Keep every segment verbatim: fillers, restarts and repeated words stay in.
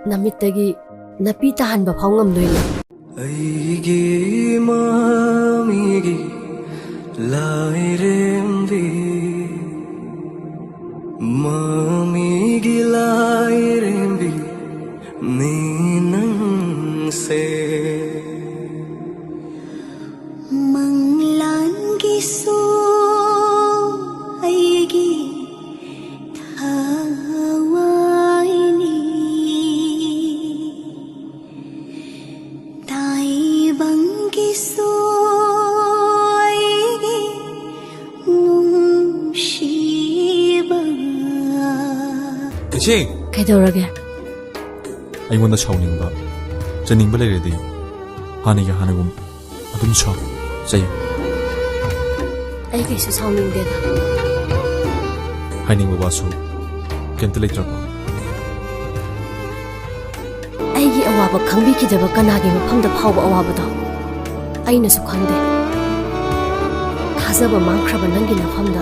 ꯅꯃꯤꯠꯇꯒꯤ ꯅꯥꯄꯤ ꯇꯥꯍꯟꯕ ꯐꯥꯎ ꯉꯝꯗꯣꯏꯅꯦ꯫ ꯑꯩꯒꯤ ꯃꯃꯤꯒꯤ ꯂꯥꯏꯔꯦꯝꯕꯤ, ꯃꯃꯤꯒꯤ ꯂꯥꯏꯔꯦꯝꯕꯤ ꯅꯤ ꯅꯪꯁꯦ꯫ ꯃꯪꯂꯥꯟꯒꯤꯁꯨ ꯑꯩꯒꯤ ꯊꯋꯥꯏꯅꯤ, ꯇꯥꯏꯕꯪꯒꯤꯁꯨ ꯑꯩꯒꯤ ꯅꯨꯡꯁꯤꯕ꯫ ꯏꯆꯦ! ꯀꯩꯗꯧꯔꯒꯦ? ꯑꯩꯉꯣꯟꯗ ꯁꯥꯎꯅꯤꯡꯕ, ꯆꯩꯅꯤꯡꯕ ꯂꯩꯔꯗꯤ ꯍꯥꯟꯅꯒꯤ ꯍꯥꯟꯅꯒꯨꯝ ꯑꯗꯨꯝ ꯁꯥꯎ, ꯆꯩꯌꯨ꯫ ꯑꯩ ꯀꯩꯁꯨ ꯁꯥꯎꯅꯤꯡꯗꯦꯗ꯫ ꯍꯥꯏꯅꯤꯡꯕ ꯋꯥꯁꯨ ꯀꯩꯝꯇ ꯂꯩꯇ꯭ꯔꯕꯣ? ꯑꯩꯒꯤ ꯑꯋꯥꯕ ꯈꯪꯕꯤꯈꯤꯗꯕ ꯀꯅꯥꯒꯤ ꯃꯐꯝꯗ ꯐꯥꯎꯕ ꯑꯋꯥꯕꯗꯣ ꯑꯩꯅꯁꯨ ꯈꯪꯗꯦ꯫ ꯊꯥꯖꯕ ꯃꯥꯡꯈ꯭ꯔꯕ ꯅꯪꯒꯤ ꯅꯐꯝꯗ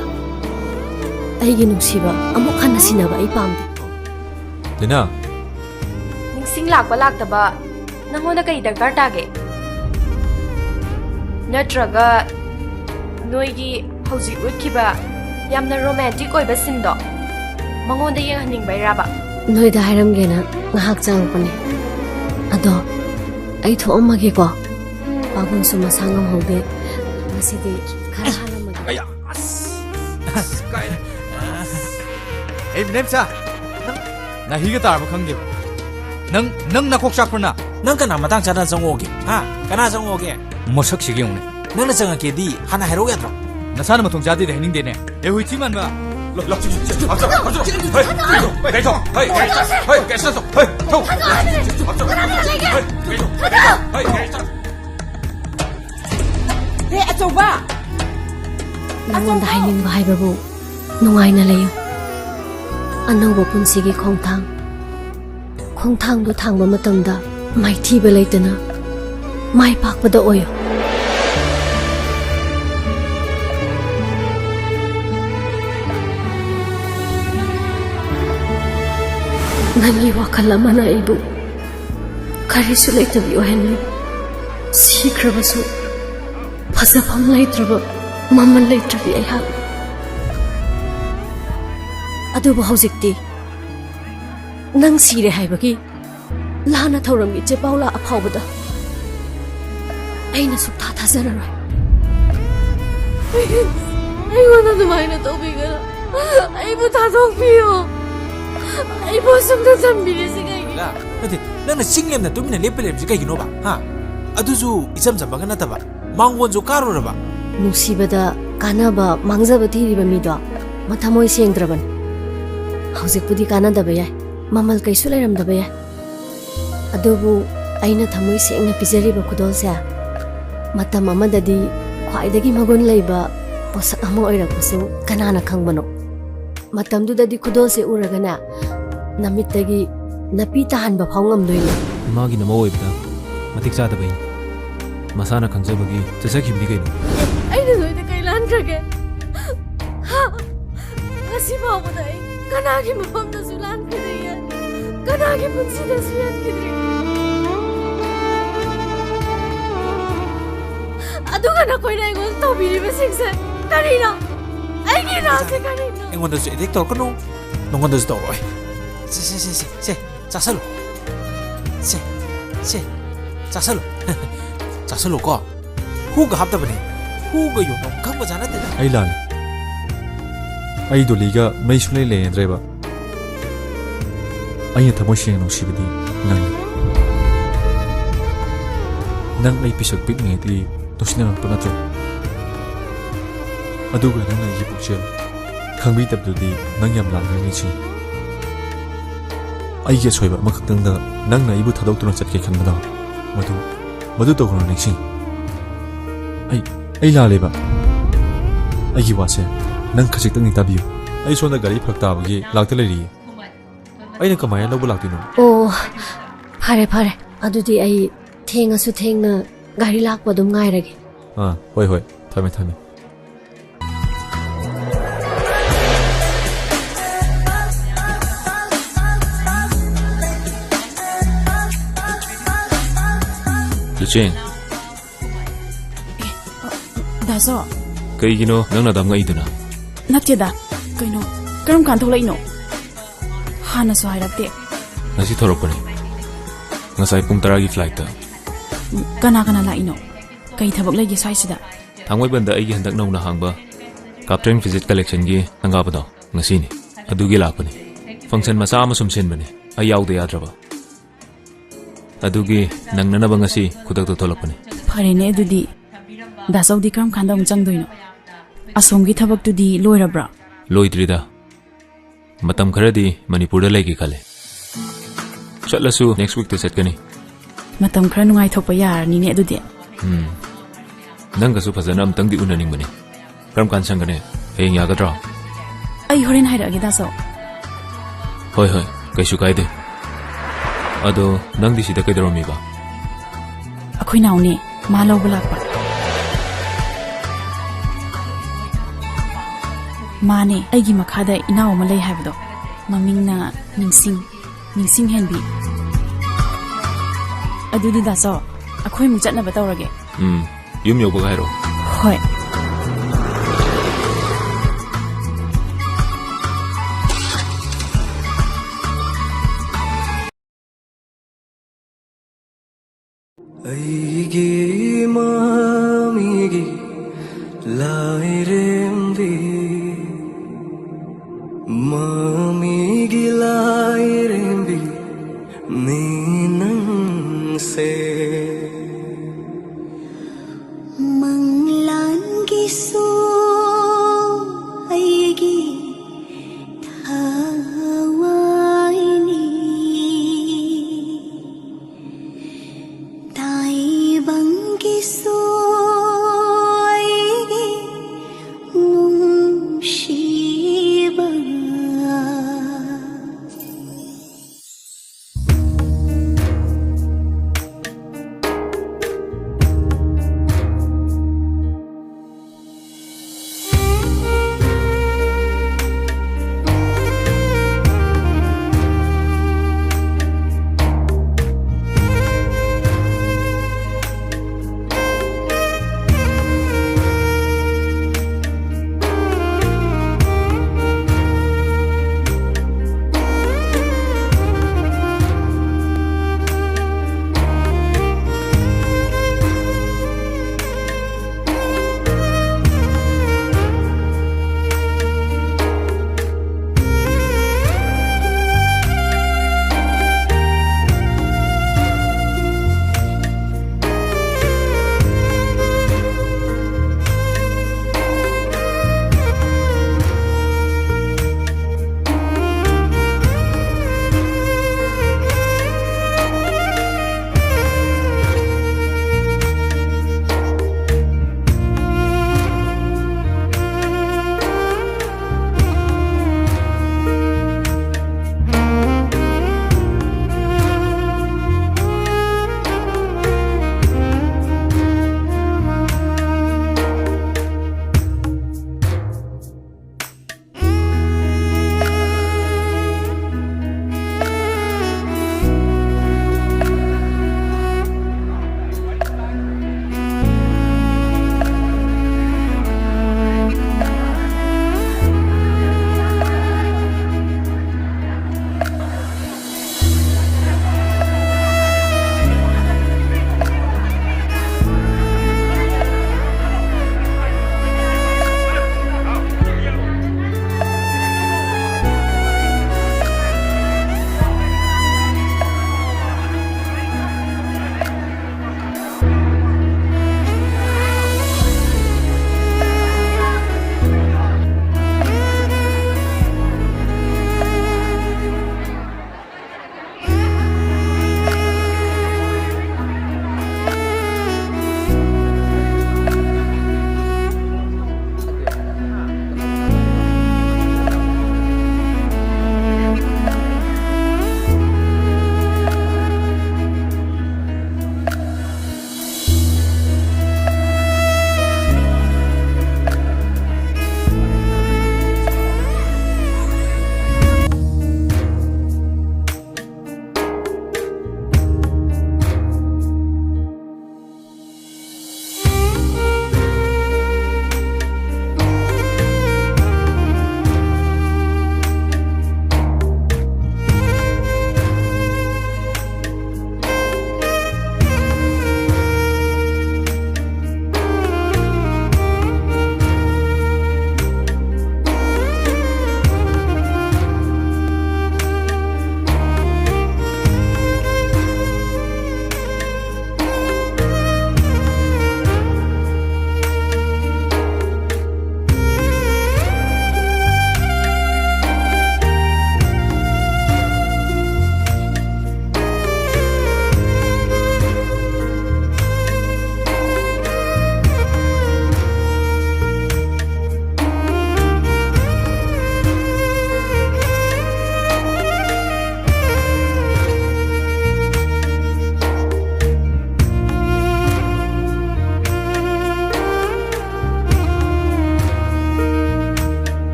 ꯑꯩꯒꯤ ꯅꯨꯡꯁꯤꯕ ꯑꯃꯨꯛ ꯍꯟꯅ ꯁꯤꯟꯅꯕ ꯑꯩ ꯄꯥꯝꯗꯦ꯫ ꯗꯤꯅꯥ! ꯅꯤꯡꯁꯤꯡ ꯂꯥꯛꯄ ꯂꯥꯛꯇꯕ ꯅꯪꯉꯣꯟꯗ ꯀꯩ ꯗꯔꯀꯥꯔ ꯇꯥꯒꯦ? ꯅꯠꯇ꯭ꯔꯒ ꯅꯣꯏꯒꯤ ꯍꯧꯖꯤꯛ ꯎꯠꯈꯤꯕ ꯌꯥꯝꯅ ꯔꯣꯃꯥꯟꯇꯤꯛ ꯑꯣꯏꯕ ꯁꯤꯟꯗꯣ ꯃꯉꯣꯟꯗ ꯌꯦꯡꯍꯟꯅꯤꯡꯕꯩꯔꯥꯕ? ꯅꯣꯏꯗ ꯍꯥꯏꯔꯝꯒꯦꯅ ꯉꯥꯏꯍꯥꯛ ꯆꯪꯉꯛꯄꯅꯦ꯫ ꯑꯗꯣ ꯑꯩ ꯊꯣꯛꯑꯝꯃꯒꯦꯀꯣ꯫ ꯄꯥꯕꯨꯡꯁꯨ ꯃꯁꯥ ꯉꯝꯍꯧꯗꯦ꯫ ꯉꯁꯤꯗꯤ ꯈꯔ ꯍꯥꯜꯂꯝꯃꯒꯦ꯫ ꯑꯌꯥ! ꯑꯁ! ꯑꯁ! ꯀꯥꯏ? ꯑꯁ! ꯑꯦ, ꯃꯤꯅꯦꯝꯆꯥ! ꯅꯪ ꯅꯥꯍꯤꯒ ꯇꯥꯔꯕ ꯈꯪꯗꯦ꯫ ꯅꯪ, ꯅꯪ ꯅꯀꯣꯛ ꯆꯥꯛꯄ꯭ꯔ ꯅꯪ? ꯅꯪ ꯀꯅꯥ ꯃꯇꯥꯡ ꯆꯥꯗꯅ ꯆꯪꯉꯛꯑꯣꯒꯦ? ꯍꯥ? ꯀꯅꯥ ꯆꯪꯉꯛꯑꯣꯒꯦ? ꯃꯁꯛꯁꯤꯒ ꯌꯦꯡꯉꯨꯅꯦ꯫ ꯅꯪꯅ ꯆꯪꯉꯛꯀꯦꯗꯤ ꯍꯥꯟꯅ ꯍꯥꯏꯔꯛꯎ ꯌꯥꯗ꯭ꯔꯣ? ꯅꯁꯥꯅ ꯃꯇꯣꯡ ꯆꯥꯗꯦꯗꯤ ꯍꯥꯏꯅꯤꯡꯗꯦꯅꯦ꯫ ꯑꯦ, ꯍꯨꯏꯊꯤ ꯃꯥꯟꯕ꯫ ꯍꯦ, ꯑꯆꯧꯕ! ꯅꯉꯣꯟꯗ ꯍꯥꯏꯅꯤꯡꯕ ꯍꯥꯏꯕꯕꯨ ꯅꯨꯡꯉꯥꯏꯅ ꯂꯩꯌꯨ꯫ ꯑꯅꯧꯕ ꯄꯨꯟꯁꯤꯒꯤ ꯈꯣꯡꯊꯥꯡ, ꯈꯣꯡꯊꯥꯡꯗꯨ ꯊꯥꯡꯕ ꯃꯇꯝꯗ ꯃꯥꯏꯊꯤꯕ ꯂꯩꯇꯅ ꯃꯥꯏ ꯄꯥꯛꯄꯗ ꯑꯣꯏꯌꯨ꯫ ꯅꯪꯒꯤ ꯋꯥꯈꯜ ꯑꯃꯅ ꯑꯩꯕꯨ ꯀꯔꯤꯁꯨ ꯂꯩꯇꯕꯤ ꯑꯣꯏꯍꯜꯂꯤ꯫ ꯁꯤꯈ꯭ꯔꯕꯁꯨ ꯐꯖꯐꯝ ꯂꯩꯇ꯭ꯔꯕ, ꯃꯃꯜ ꯂꯩꯇ꯭ꯔꯕꯤ ꯑꯩꯍꯥꯛ꯫ ꯑꯗꯨꯕꯨ ꯍꯧꯖꯤꯛꯇꯤ ꯅꯪ ꯁꯤꯔꯦ ꯍꯥꯏꯕꯒꯤ ꯂꯥꯟꯅ ꯊꯧꯔꯝꯒꯤ ꯆꯦ ꯄꯥꯎꯂꯥ ꯑꯐꯥꯎꯕꯗ ꯑꯩꯅ ꯁꯨꯛꯊꯥ ꯊꯥꯖꯔꯔꯣꯏ꯫ ꯑꯩꯉꯣꯟꯗ ꯑꯗꯨꯃꯥꯏꯅ ꯇꯧꯕꯤꯒꯅꯨ꯫ ꯑꯩꯕꯨ ꯊꯥꯗꯣꯛꯄꯤꯌꯨ꯫ ꯑꯩꯕꯨ ꯑꯁꯨꯝꯅ ꯊꯝꯕꯤꯔꯤꯁꯤ ꯀꯩꯒꯤꯅꯣ? ꯅꯠꯇꯦ, ꯅꯪꯅ ꯆꯤꯡ ꯂꯦꯝꯅ ꯇꯨꯃꯤꯟꯅ ꯂꯦꯞꯄ ꯂꯩꯔꯤꯕꯁꯤ ꯀꯩꯒꯤꯅꯣꯕ? ꯍꯥ? ꯑꯗꯨꯁꯨ ꯏꯆꯝ ꯆꯝꯕꯒ ꯅꯠꯇꯕ, ꯃꯥꯡꯒꯣꯟꯁꯨ ꯀꯥꯔꯨꯔꯕ꯫ ꯅꯨꯡꯁꯤꯕꯗ ꯀꯥꯟꯅꯕ ꯃꯥꯡꯖꯕ ꯊꯤꯔꯤꯕ ꯃꯤꯗꯣ ꯃꯊꯃꯣꯏ ꯁꯦꯡꯗ꯭ꯔꯕꯅꯤ꯫ ꯍꯧꯖꯤꯛꯄꯨꯗꯤ ꯀꯥꯟꯅꯗꯕ ꯌꯥꯏ, ꯃꯃꯜ ꯀꯩꯁꯨ ꯂꯩꯔꯝꯗꯕ ꯌꯥꯏ꯫ ꯑꯗꯨꯕꯨ ꯑꯩꯅ ꯊꯃꯣꯏ ꯁꯦꯡꯅ ꯄꯤꯖꯔꯤꯕ ꯈꯨꯗꯣꯜꯁꯦ ꯃꯇꯝ ꯑꯃꯗꯗꯤ ꯈ꯭ꯋꯥꯏꯗꯒꯤ ꯃꯒꯨꯟ ꯂꯩꯕ ꯄꯣꯠꯁꯛ ꯑꯃ ꯑꯣꯏꯔꯛꯄꯁꯨ ꯀꯅꯥꯅ ꯈꯪꯕꯅꯣ? ꯃꯇꯝꯗꯨꯗꯗꯤ ꯈꯨꯗꯣꯜꯁꯦ ꯎꯔꯒꯅꯦ, ꯅꯃꯤꯠꯇꯒꯤ ꯅꯥꯄꯤ ꯇꯥꯍꯟꯕ ꯐꯥꯎ ꯉꯝꯗꯣꯏꯅꯦ꯫ ꯏꯃꯥꯒꯤ ꯅꯃꯧ ꯑꯣꯏꯕꯗ ꯃꯇꯤꯛ ꯆꯥꯗꯕꯩꯅꯤ꯫ ꯃꯁꯥꯅ ꯈꯪꯖꯕꯒꯤ ꯆꯠꯆꯈꯤꯕꯅꯤ ꯀꯩꯅꯣ꯫ ꯑꯩꯅ ꯅꯣꯏꯗ ꯀꯩ ꯂꯥꯟꯈ꯭ꯔꯒꯦ? ꯍꯥ? ꯉꯁꯤ ꯐꯥꯎꯕꯗ ꯑꯩ ꯀꯅꯥꯒꯤ ꯃꯐꯝꯗꯁꯨ ꯂꯥꯟꯈꯤꯗ꯭ꯔꯤꯌꯦ, ꯀꯅꯥꯒꯤ ꯄꯨꯟꯁꯤꯗꯁꯨ ꯌꯦꯠꯈꯤꯗ꯭ꯔꯤ꯫ ꯑꯗꯨꯒ ꯅꯈꯣꯏꯅ ꯑꯩꯉꯣꯟꯗ ꯇꯧꯕꯤꯔꯤꯕꯁꯤꯡꯁꯦ ꯀꯔꯤꯅꯣ? ꯑꯩꯒꯤ ꯏꯔꯥꯜꯁꯦ ꯀꯔꯤꯅꯣ? ꯑꯩꯉꯣꯟꯗꯁꯨ ꯑꯦꯇꯦꯛ ꯇꯧꯔꯛꯀꯅꯨ, ꯅꯉꯣꯟꯗꯁꯨ ꯇꯧꯔꯛꯑꯣꯏ꯫ ꯁꯦ, ꯁꯦ, ꯁꯦ, ꯁꯦ, ꯁꯦ, ꯆꯥꯁꯜꯂꯨ꯫ ꯁꯦ, ꯁꯦ, ꯆꯥꯁꯜꯂꯨ꯫ ꯆꯥꯁꯜꯂꯨꯀꯣ꯫ ꯍꯨꯒ ꯍꯥꯞꯇꯕꯅꯦ꯫ ꯍꯨꯒ ꯌꯣꯟꯐꯝ ꯈꯪꯕꯖꯥꯠ ꯅꯠꯇꯦꯗ꯫ ꯑꯩ ꯂꯥꯜꯂꯦ꯫ ꯑꯩ ꯗꯣꯂꯤꯒ ꯃꯔꯤ ꯁꯨꯡꯂꯩ ꯂꯩꯅꯗ꯭ꯔꯦꯕ꯫ ꯑꯩꯅ ꯊꯃꯣꯏ ꯁꯦꯡꯅ ꯅꯨꯡꯁꯤꯕꯗꯤ ꯅꯪꯅꯤ꯫ ꯅꯪ ꯑꯩ ꯄꯤꯁꯛ ꯄꯤꯛꯂꯤꯉꯩꯗꯒꯤ ꯅꯨꯡꯁꯤꯅꯔꯛꯄ ꯅꯠꯇ꯭ꯔꯣ? ꯑꯗꯨꯒ ꯅꯪꯅ ꯑꯩꯒꯤ ꯄꯨꯛꯆꯦꯜ ꯈꯪꯕꯤꯗꯕꯗꯨꯗꯤ ꯅꯪ ꯌꯥꯝ ꯂꯥꯟꯈ꯭ꯔꯦ ꯅꯤꯡꯁꯤꯡ꯫ ꯑꯩꯒꯤ ꯑꯁꯣꯏꯕ ꯑꯃꯈꯛꯇꯪꯗ ꯅꯪꯅ ꯑꯩꯕꯨ ꯊꯥꯗꯣꯛꯇꯨꯅ ꯆꯠꯀꯦ ꯈꯟꯕꯗꯣ, ꯃꯗꯨ, ꯃꯗꯨ ꯇꯧꯒꯅꯨ ꯅꯤꯡꯁꯤꯡ꯫ ꯑꯩ, ꯑꯩ ꯂꯥꯜꯂꯦꯕ꯫ ꯑꯩꯒꯤ ꯋꯥꯁꯦ ꯅꯪ ꯈꯖꯤꯛꯇꯪꯗꯤ ꯇꯥꯕꯤꯌꯨ꯫ ꯑꯩ ꯁꯣꯝꯗ ꯒꯥꯔꯤ ꯐꯔꯛ ꯇꯥꯕꯒꯤ ꯂꯥꯛꯇ ꯂꯩꯔꯤꯌꯦ꯫ ꯑꯩꯅ ꯀꯃꯥꯏꯅ ꯂꯧꯕ ꯂꯥꯛꯇꯣꯏꯅꯣ? ꯑꯣ, ꯐꯔꯦ, ꯐꯔꯦ꯫ ꯑꯗꯨꯗꯤ ꯑꯩ ꯊꯦꯡꯉꯁꯨ ꯊꯦꯡꯅ ꯒꯥꯔꯤ ꯂꯥꯛꯄ ꯑꯗꯨꯝ ꯉꯥꯏꯔꯒꯦ꯫ ꯑꯥ, ꯍꯣꯏ, ꯍꯣꯏ꯫ ꯊꯝꯃꯦ, ꯊꯝꯃꯦ꯫ ꯂꯨꯆꯦꯡ, ꯗꯥꯖꯣ꯫ ꯀꯩꯒꯤꯅꯣ ꯅꯪꯅ ꯑꯗꯥꯝ ꯉꯛꯏꯗꯨꯅ? ꯅꯠꯇꯦꯗ꯫ ꯀꯩꯅꯣ, ꯀꯔꯝ ꯀꯥꯟ ꯊꯣꯛꯂꯛꯏꯅꯣ? ꯍꯥꯟꯅꯁꯨ ꯍꯥꯏꯔꯛꯇꯦ꯫ ꯉꯁꯤ ꯊꯣꯔꯛꯄꯅꯤ꯫ ꯉꯁꯥꯏ ꯄꯨꯡ ꯇꯔꯥꯒꯤ flightꯇ꯫ ꯀꯅꯥ ꯀꯅꯥ ꯂꯥꯛꯏꯅꯣ? ꯀꯩ ꯊꯕꯛ ꯂꯩꯒꯦ ꯁ꯭ꯋꯥꯏꯁꯤꯗ? ꯊꯥꯡꯃꯩꯕꯟꯗ ꯑꯩꯒꯤ ꯍꯟꯗꯛ ꯅꯧꯅ ꯍꯥꯡꯕ Kaptren Visit Collectionꯒꯤ ꯁꯪꯒꯥꯕꯗꯣ ꯉꯁꯤꯅꯤ꯫ ꯑꯗꯨꯒꯤ ꯂꯥꯛꯄꯅꯤ꯫ Function ꯃꯆꯥ ꯑꯃ ꯁꯨꯝ ꯁꯤꯟꯕꯅꯤ꯫ ꯑꯩ ꯌꯥꯎꯗ ꯌꯥꯗ꯭ꯔꯕ꯫ ꯑꯗꯨꯒꯤ ꯅꯪꯅꯅꯕ ꯉꯁꯤ ꯈꯨꯗꯛꯇ ꯊꯣꯛꯂꯛꯄꯅꯤ꯫ ꯐꯔꯦꯅꯦ ꯑꯗꯨꯗꯤ꯫ ꯗꯥꯆꯧꯗꯤ ꯀꯔꯝ ꯀꯥꯟꯗ ꯑꯃꯨꯛ ꯆꯪꯗꯣꯏꯅꯣ? ꯑꯁꯣꯝꯒꯤ ꯊꯕꯛꯇꯨꯗꯤ ꯂꯣꯏꯔꯕ꯭ꯔꯥ? ꯂꯣꯏꯗ꯭ꯔꯤꯗ꯫ ꯃꯇꯝ ꯈꯔꯗꯤ ꯃꯅꯤꯄꯨꯔꯗ ꯂꯩꯒꯦ ꯈꯜꯂꯦ꯫ ꯆꯠꯂꯁꯨ next weekꯇ ꯆꯠꯀꯅꯤ꯫ ꯃꯇꯝ ꯈꯔ ꯅꯨꯡꯉꯥꯏꯊꯣꯛꯄ ꯌꯥꯔꯅꯤꯅꯦ ꯑꯗꯨꯗꯤ꯫ ꯎꯝ꯫ ꯅꯪꯒꯁꯨ ꯐꯖꯅ ꯑꯝꯇꯪꯗꯤ ꯎꯅꯅꯤꯡꯕꯅꯤ꯫ ꯀꯔꯝ ꯀꯥꯟ ꯁꯪꯒꯅꯤ? ꯍꯌꯦꯡ ꯌꯥꯒꯗ꯭ꯔꯣ? ꯑꯩ ꯍꯣꯔꯦꯟ ꯍꯥꯏꯔꯛꯑꯒꯦ, ꯗꯥꯆꯧ꯫ ꯍꯣꯏ, ꯍꯣꯏ, ꯀꯩꯁꯨ ꯀꯥꯏꯗꯦ꯫ ꯑꯗꯣ ꯅꯪꯗꯤ ꯁꯤꯗ ꯀꯩꯗꯧꯔꯝꯃꯤꯕ? ꯑꯩꯈꯣꯏ ꯅꯥꯎꯅꯦ, ꯃꯥ ꯂꯧꯕ ꯂꯥꯛꯄ꯫ ꯃꯥꯅꯦ, ꯑꯩꯒꯤ ꯃꯈꯥꯗ ꯏꯅꯥꯎ ꯑꯃ ꯂꯩ ꯍꯥꯏꯕꯗꯣ, ꯃꯃꯤꯡꯅ ꯅꯤꯡꯁꯤꯡ, ꯅꯤꯡꯁꯤꯡ ꯍꯦꯟꯕꯤ꯫ ꯑꯗꯨꯗꯤ ꯗꯥꯆꯧ, ꯑꯩꯈꯣꯏꯃꯨꯛ ꯆꯠꯅꯕ ꯇꯧꯔꯒꯦ꯫ ꯎꯝ, ꯌꯨꯝ ꯌꯧꯕꯒ ꯍꯥꯏꯔꯛꯑꯣ꯫ ꯍꯣꯏ꯫ ꯑꯩꯒꯤ ꯃꯃꯤꯒꯤ ꯂꯥꯏꯔꯦꯝꯕꯤ, ꯃꯃꯤꯒꯤ ꯂꯥꯏꯔꯦꯝꯕꯤ ꯅꯤ ꯅꯪꯁꯦ꯫ ꯃꯪꯂꯥꯟꯒꯤꯁꯨ ꯑꯩꯒꯤ ꯊꯋꯥꯏꯅꯤ꯫ ꯇꯥꯏꯕꯪꯒꯤꯁꯨ ꯑꯩꯒꯤ ꯅꯨꯡꯁꯤꯕ꯫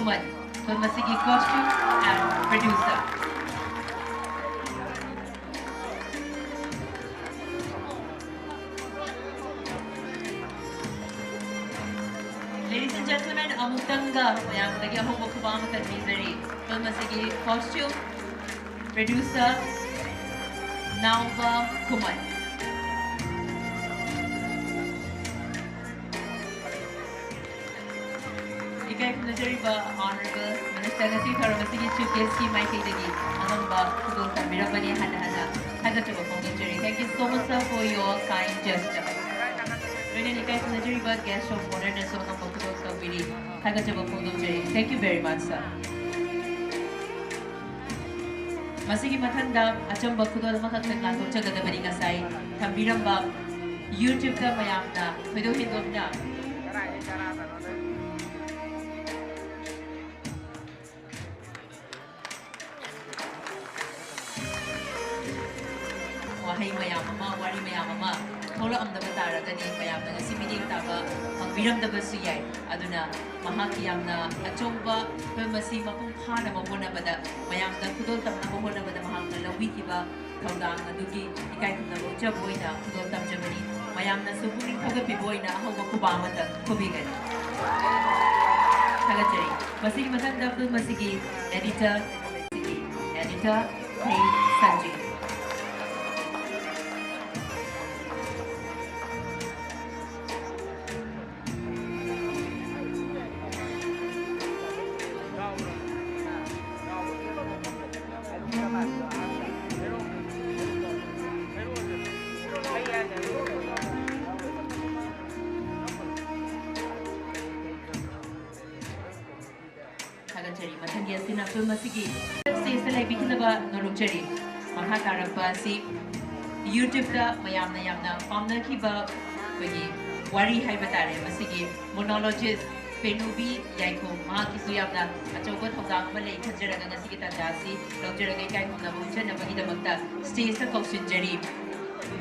One, film ꯑꯁꯤꯒꯤ costume and producer. Ladies and gentlemen, ꯑꯃꯨꯛꯇꯪꯒ ꯃꯌꯥꯝꯗꯒꯤ ꯑꯍꯧꯕ ꯈꯨꯕꯥꯛ ꯑꯃ ꯇꯝꯕꯤꯖꯔꯤ꯫ Film ꯑꯁꯤꯒꯤ costume, producer, ꯅꯥꯎꯕ ꯈꯨꯃꯟ꯫ ꯏꯀꯥꯏ ꯈꯨꯝꯅꯖꯔꯤꯕ Honorable Minister, ꯉꯁꯤ ꯊꯧꯔꯝ ꯑꯁꯤꯒꯤ Chief Guest ꯀꯤ ꯃꯥꯏꯀꯩꯗꯒꯤ ꯑꯉꯝꯕ ꯈꯨꯗꯣꯜ ꯇꯝꯕꯤꯔꯝꯕꯅꯤ ꯍꯥꯏꯅ ꯍꯥꯏꯅ ꯊꯥꯒꯠꯆꯕ ꯐꯣꯡꯗꯣꯛꯆꯔꯤ꯫ Thank you so much, sir, for your kind gesture. ꯂꯣꯏꯅꯅ ꯏꯀꯥꯏ ꯈꯨꯝꯅꯖꯔꯤꯕ Guest of Honour ꯅꯁꯨ ꯑꯉꯝꯕ ꯈꯨꯗꯣꯜ ꯇꯧꯕꯤꯔꯤ꯫ ꯊꯥꯒꯠꯆꯕ ꯐꯣꯡꯗꯣꯛꯆꯔꯤ꯫ Thank you very much, sir. ꯃꯁꯤꯒꯤ ꯃꯊꯪꯗ ꯑꯆꯝꯕ ꯈꯨꯗꯣꯜ ꯑꯃꯈꯛꯇ ꯂꯥꯟꯊꯣꯛꯆꯒꯗꯕꯅꯤ꯫ ꯉꯁꯥꯏ ꯊꯝꯕꯤꯔꯝꯕ YouTube ꯇ ꯃꯌꯥꯝꯅ ꯊꯣꯏꯗꯣꯛ ꯍꯦꯟꯗꯣꯛꯅ ꯋꯥꯍꯩ ꯃꯌꯥꯝ ꯑꯃ, ꯋꯥꯔꯤ ꯃꯌꯥꯝ ꯑꯃ ꯊꯣꯛꯂꯛꯑꯝꯗꯕ ꯇꯥꯔꯒꯗꯤ ꯃꯌꯥꯝꯅ ꯉꯁꯤ ꯃꯤꯠꯌꯦꯡ ꯇꯥꯕ ꯐꯪꯕꯤꯔꯝꯗꯕꯁꯨ ꯌꯥꯏ꯫ ꯑꯗꯨꯅ ꯃꯍꯥꯛꯀꯤ ꯌꯥꯝꯅ ꯑꯆꯧꯕ film ꯑꯁꯤ ꯃꯄꯨꯡ ꯐꯥꯅꯕ ꯍꯣꯠꯅꯕꯗ, ꯃꯌꯥꯝꯗ ꯈꯨꯗꯣꯜ ꯇꯝꯅꯕ ꯍꯣꯠꯅꯕꯗ ꯃꯍꯥꯛꯅ ꯂꯧꯕꯤꯈꯤꯕ ꯊꯧꯗꯥꯡ ꯑꯗꯨꯒꯤ ꯏꯀꯥꯏ ꯈꯨꯝꯅꯕ ꯎꯠꯆꯕ ꯑꯣꯏꯅ ꯈꯨꯗꯣꯜ ꯇꯝꯖꯕꯅꯤ꯫ ꯃꯌꯥꯝꯅꯁꯨ ꯄꯨꯛꯅꯤꯡ ꯊꯧꯒꯠꯄꯤꯕ ꯑꯣꯏꯅ ꯑꯍꯧꯕ ꯈꯨꯕꯥꯛ ꯑꯃꯇꯪ ꯈꯨꯕꯤꯒꯅꯤ꯫ ꯊꯥꯒꯠꯆꯔꯤ꯫ ꯃꯁꯤꯒꯤ ꯃꯊꯪꯗ film ꯑꯁꯤꯒꯤ editor, editor ꯍꯩ ꯁꯟꯖꯤꯠ꯫ ꯊꯥꯒꯠꯆꯔꯤ꯫ ꯃꯊꯪꯒꯤ ꯑꯁꯤꯅ film ꯑꯁꯤꯒꯤ stage ꯇ ꯂꯩꯕꯤꯈꯤꯅꯕ ꯅꯣꯂꯨꯛꯆꯔꯤ꯫ ꯃꯈꯥ ꯇꯥꯔꯛꯄ ꯑꯁꯤ YouTube ꯇ ꯃꯌꯥꯝꯅ ꯌꯥꯝꯅ ꯄꯥꯝꯅꯈꯤꯕ ꯑꯩꯈꯣꯏꯒꯤ ꯋꯥꯔꯤ ꯍꯥꯏꯕ ꯇꯥꯔꯦ, ꯃꯁꯤꯒꯤ monologist ꯄꯦꯅꯨꯕꯤ ꯌꯥꯏꯈꯣꯝ, ꯃꯍꯥꯛꯀꯤꯁꯨ ꯌꯥꯝꯅ ꯑꯆꯧꯕ ꯊꯧꯗꯥꯡ ꯑꯃ ꯂꯩ ꯈꯟꯖꯔꯒ ꯉꯁꯤꯒꯤ ꯇꯥꯟꯖꯥ ꯑꯁꯤ ꯂꯧꯖꯔꯒ ꯏꯀꯥꯏ ꯈꯨꯝꯅꯕ ꯎꯠꯆꯅꯕꯒꯤꯗꯃꯛꯇ stage ꯇ ꯀꯧꯁꯤꯟꯖꯔꯤ꯫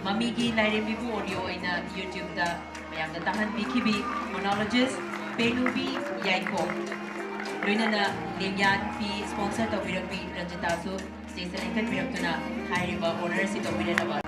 ꯃꯃꯤꯒꯤ ꯂꯥꯏꯔꯦꯝꯕꯤꯕꯨ audio ꯑꯣꯏꯅ YouTube ꯇ ꯃꯌꯥꯝꯅ ꯇꯥꯍꯟꯕꯤꯈꯤꯕꯤ monologist ꯄꯦꯅꯨꯕꯤ ꯌꯥꯏꯈꯣꯝ꯫ ꯂꯣꯏꯅꯅ ꯂꯦꯡꯌꯥꯟ ꯐꯤ sponsor ꯇꯧꯕꯤꯔꯛꯄꯤ ꯔꯟꯖꯤꯇꯥꯁꯨ stage ꯂꯦꯡꯈꯠꯄꯤꯔꯛꯇꯨꯅ ꯍꯥꯏꯔꯤꯕ honour ꯑꯁꯤ ꯇꯧꯕꯤꯔꯛꯅꯕ